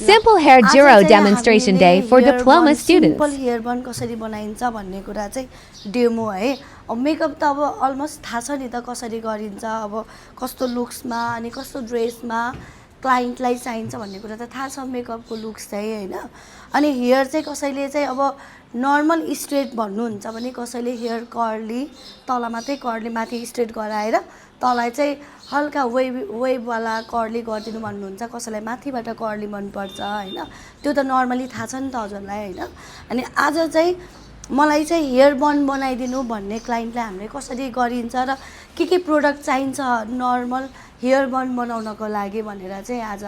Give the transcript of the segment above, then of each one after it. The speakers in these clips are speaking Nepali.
Simple Hair Duro Demonstration Day for Diploma students. Simple hair bun कसरी बनाइन्छ भन्ने कुरा चाहिँ डेमो है। अब मेकअप त अब अलमोस्ट थाहा छ नि त कसरी गरिन्छ, अब कस्तो लुक्समा अनि कस्तो ड्रेसमा क्लाइन्टलाई चाहिन्छ भन्ने कुरा त थाहा छ मेकअपको लुक्स चाहिँ हैन। अनि हेयर चाहिँ कसैले चाहिँ अब नर्मल स्ट्रेट भन्नुहुन्छ भने कसैले हेयर कर्ली तल मात्रै कर्ली माथि स्ट्रेट गराएर तलाई चाहिँ हल्का वेभवाला कर्ली गरिदिनु भन्नुहुन्छ, कसैलाई माथिबाट कर्ली मनपर्छ हैन। त्यो त नर्मली थाहा छ नि त हजुरलाई हैन। अनि आज चाहिँ मलाई चाहिँ हेयर बन बनाइदिनु भन्ने क्लाइन्टलाई हामीले कसरी गरिन्छ र के प्रोडक्ट चाहिन्छ नर्मल हेयर बन बनाउनको लागि भनेर चाहिँ आज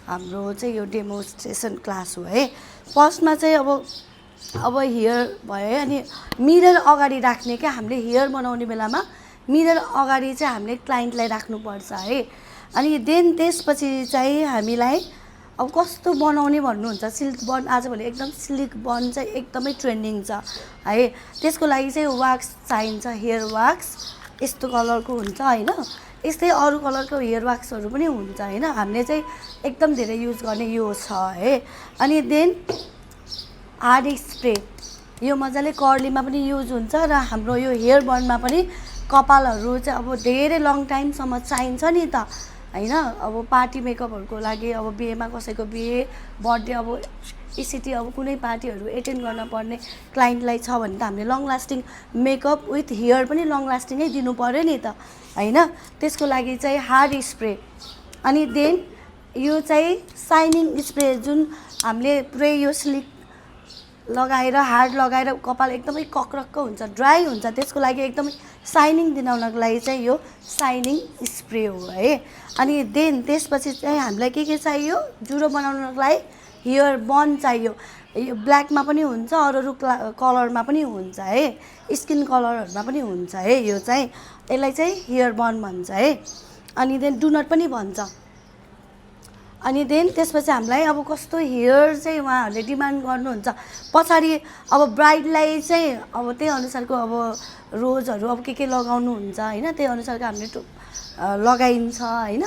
हाम्रो चाहिँ यो डेमोन्स्ट्रेसन क्लास हो है। फर्स्टमा चाहिँ अब हेयर भयो अनि मिरर अगाडि राख्ने क्या हामीले हेयर बनाउने बेलामा मिरर अगाडि चाहिँ हामीले क्लाइन्टलाई राख्नुपर्छ है। अनि देन त्यसपछि चाहिँ हामीलाई अब कस्तो बनाउने भन्नुहुन्छ, सिल्क बन आजभोलि एकदम सिल्क बन चाहिँ एकदमै ट्रेन्डिङ छ है। त्यसको लागि चाहिँ वाक्स चाहिन्छ, हेयर वाक्स यस्तो कलरको हुन्छ हैन। यस्तै अरू कलरको हेयर वाक्सहरू पनि हुन्छ हैन। हामीले चाहिँ एकदम धेरै युज गर्ने यो छ है। अनि देन हार्ड स्प्रे यो मजाले कर्लीमा पनि युज हुन्छ र हाम्रो यो हेयर बनमा पनि कपालहरू चाहिँ अब धेरै लङ टाइमसम्म चाहिन्छ नि त हैन। अब पार्टी मेकअपहरूको लागि अब बिहेमा कसैको बिहे बर्थडे अब इसिटी अब कुनै पार्टीहरू एटेन्ड गर्न पर्ने क्लाइन्टलाई छ भने त हामीले long lasting makeup with hair पनि लङ लास्टिङै दिनु पर्यो नि त हैन। त्यसको लागि चाहिँ हार्ड स्प्रे अनि देन यो चाहिँ साइनिङ स्प्रे जुन हामीले पुरै यो स्लिक लगाएर हार्ड लगाएर कपाल एकदमै कक्रक्क हुन्छ, ड्राई हुन्छ, त्यसको लागि एकदमै साइनिङ दिलाउनको लागि चाहिँ यो साइनिङ स्प्रे हो है। अनि देन त्यसपछि चाहिँ हामीलाई के चाहियो, जुरो बनाउनको लागि हेयर बन चाहियो। यो ब्ल्याकमा पनि हुन्छ, अरू कलरमा पनि हुन्छ है, स्किन कलरहरूमा पनि हुन्छ है। यो चाहिँ यसलाई चाहिँ हेयर बन भन्छ है। अनि देन डुनट पनि भन्छ। अनि देन त्यसपछि हामीलाई अब कस्तो हेयर चाहिँ उहाँहरूले डिमान्ड गर्नुहुन्छ पछाडि अब ब्राइडलाई चाहिँ अब त्यही अनुसारको अब रोजहरू अब के लगाउनुहुन्छ हैन, त्यही अनुसारको हामीले लगाइन्छ हैन।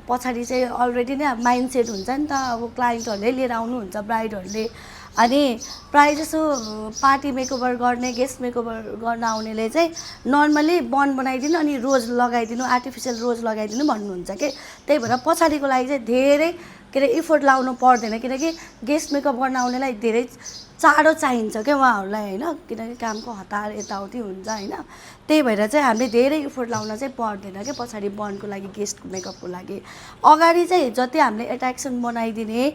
पछाडि चाहिँ अलरेडी नै माइन्ड सेट हुन्छ नि त अब क्लाइन्टहरूले लिएर आउनुहुन्छ ब्राइडहरूले। अनि प्रायः जसो पार्टी मेकओभर गर्ने गेस्ट मेकओभर गर्न आउनेले चाहिँ नर्मली बन बनाइदिनु अनि रोज लगाइदिनु, आर्टिफिसियल रोज लगाइदिनु भन्नुहुन्छ कि। त्यही भएर पछाडिको लागि चाहिँ धेरै इफोर्ट लाउनु पर्दैन, किनकि गेस्ट मेकअप गर्न आउनेलाई धेरै चाँडो चाहिन्छ क्या उहाँहरूलाई हैन, किनकि कामको हतार यताउति हुन्छ हैन। त्यही भएर चाहिँ हामीले धेरै इफोर्ट लाउन चाहिँ पर्दैन क्या पछाडि बनको लागि, गेस्ट मेकअपको लागि। अगाडि चाहिँ जति हामीले एट्र्याक्सन बनाइदिने